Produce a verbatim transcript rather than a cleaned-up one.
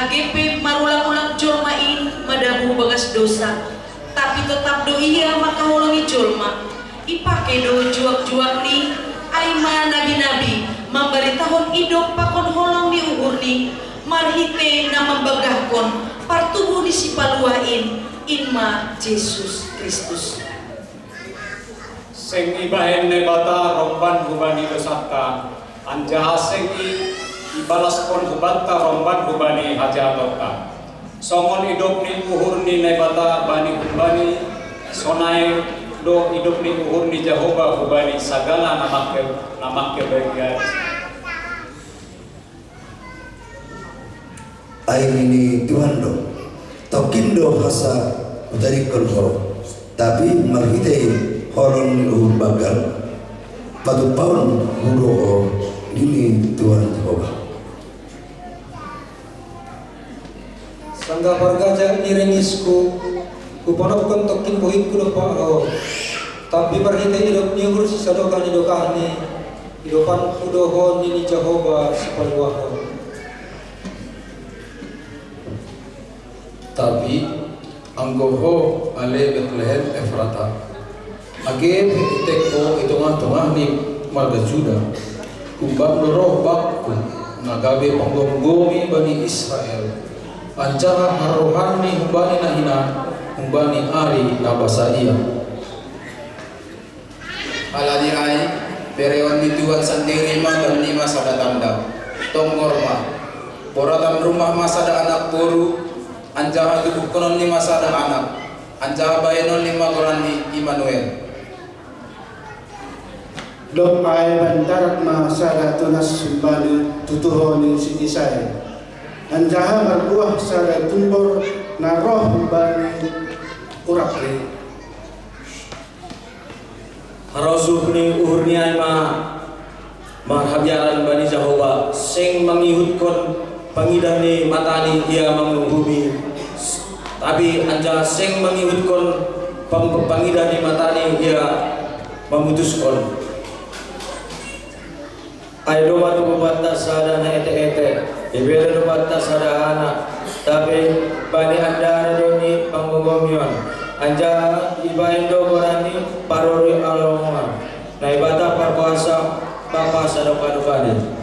Age pe marulak-ulak jolma in madabuhu bagas dosa, tapi totap do ia mangkaholongi jolma. Ipake do juak-juakni, ai ma nabi-nabi, mambaritahon idop pakon holong ni uhurni, marhite na mambagahkon partubuh ni Sipaluah in, in ma Jesus Kristus. Seng ibahen Naibata romban hubani dosanta, anjaha seng i-, ibalaskon hubanta romban hubani hajahatonta. Songon idop ni uhur ni Naibata bani humbani, sonai do idop ni uhur ni Jahowa hubani sagala na mangke-, na mangkebagian. Ai nini Tuhan do: Tongkin do hansa hutadingkon ho, tapi marhitei holong ni uhur banggal, patupaon hu do ho, nini Tuhan Jahowa. Sanggah pargajah ni ringisku, huponopkon tongkin bohingku dompak ho. Tapi marhitei idop ni uhur sisadokah ni dokahni, idopanku do ho, nini Jahowa Sipaluah on. Tapi anggo ho, ale Betlehem Efrata, age pe itek ho i tongah-tongah ni marga Juda, humbam do roh bakku, na gabe panggomgomi bani Israel, anjaha harorohanni humbani na hinan, humbani ari na basa ia. Ala ni ai, bereon ni Tuhan sandiri ma bannima sada tanda. Tonggor ma, boratan rumah ma sada anak boru, anjaha tubuhkononni ma sada anak, anjaha bahenonni ma goranni Immanuel. Dob ai baen darat ma sada tunas humbani tutuhon ni si Isai, anjaha marbuah sada tumbor na roh humbani urakni. Harosuh ni uhurni ai ma marhabiaran bani Jahowa, seng mangihutkon pangidah ni matani ia manguhumi, tapi anjaha seng mangihutkon pam-, pangidah ni matani ia mamutuskon. Ai domma tubu banta sada na ete-ete, ibere do banta sada anak, tapi bani andana do ni panggomgomion, anjaha ibaen do goranni Parorui Alongan. Naibata parkuasa, Bapa sadokah-dokahni.